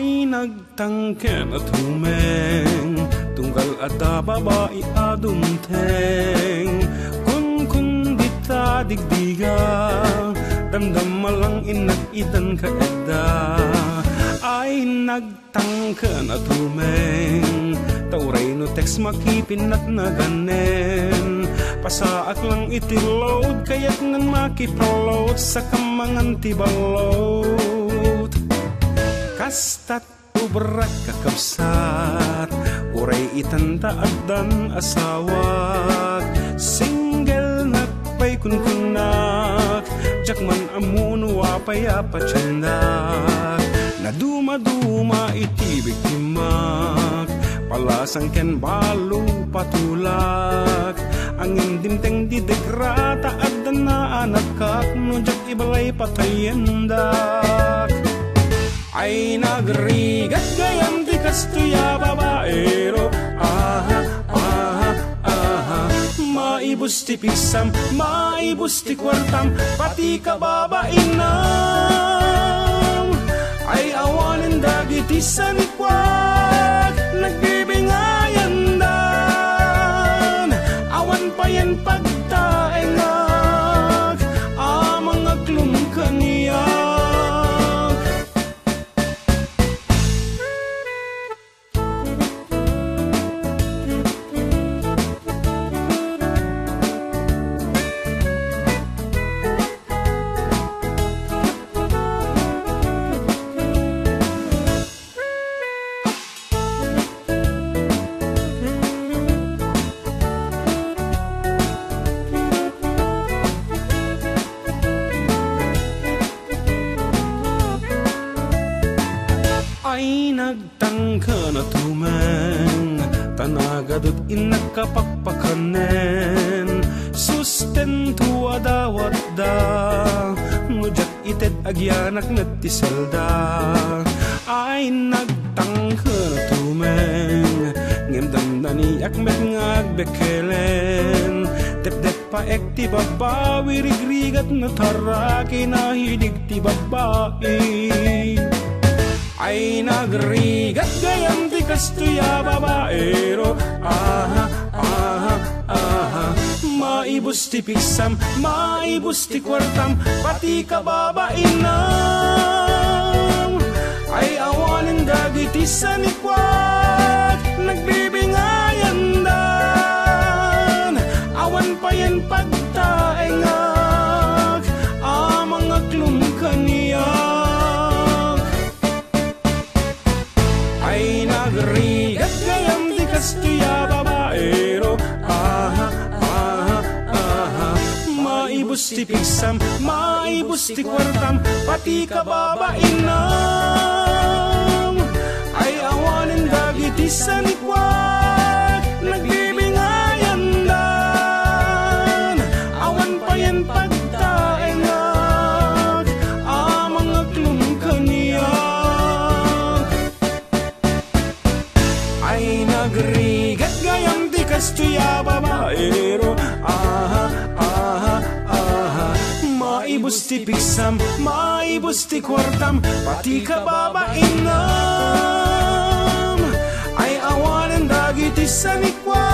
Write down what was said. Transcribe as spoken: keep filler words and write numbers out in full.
Ay nagtangken a tumeng, tunggal adda babai a dumteng. Kunkun dita digdiga, damdama lang innak idan ka adda. Ay nagtangken a tumeng, ta uray no text makipinnat na ganen. Pasaak lang iti load, kayatnan makipaload, saka mangan ti balot. Kastat ubrak kakabsat, uray itan ta addan asawak. Single nak pay kunkunak, diak man ammo no apay a patiendak. Nadumaduma iti biktimak, palasang ken balo patulak. Angin dimteng di degrata addan naanakak, no diak ibalay patayendak. Ay nagrigat gayam ti kastoy a babaero. Aha, aha, aha. Maibus ti pigsam, maibus ti kuartam, pati kababainam. Ay awanen dagiti sanikuak, nagbibingayandan. Awan payen pagtaengak, a mangaklum kaniak. Ay nagtangken a tumeng, ta nagadut innak a pakpakanen. Sustento a dawatda, no diak ited agianak met ti selda. Ay nagtangken a tumeng, ngem dandaniak met nga agbekkelen. Depdep paek ti babbawi, rigrigat no taraki, nahidig ti babbai. Ay nagrigat gayam ti kastoy a babaero. Aha, aha, aha. Maibus ti pigsam, maibus ti kuartam, pati kababainam. Ay awanen dagiti sanikuak, nagbibingayandan. Awan payen pagtaengak, a mangaklum kaniak. Ay nagrigat gayam ti kastoy a babaero. Aha, aha, aha. Maibus ti pigsam, maibus ti kuartam, pati kababainam. Ay awanen dagiti sanikuak, nagbibingayandan. Awan payen pagtaengak, a mangaklum kaniak. Ay nagrigat gayam ti kastoy a babaero. Aha, aha, aha. Maibus ti pigsam, maibus ti kuartam, pati kababainam. Ay awanen dagiti sanikuak,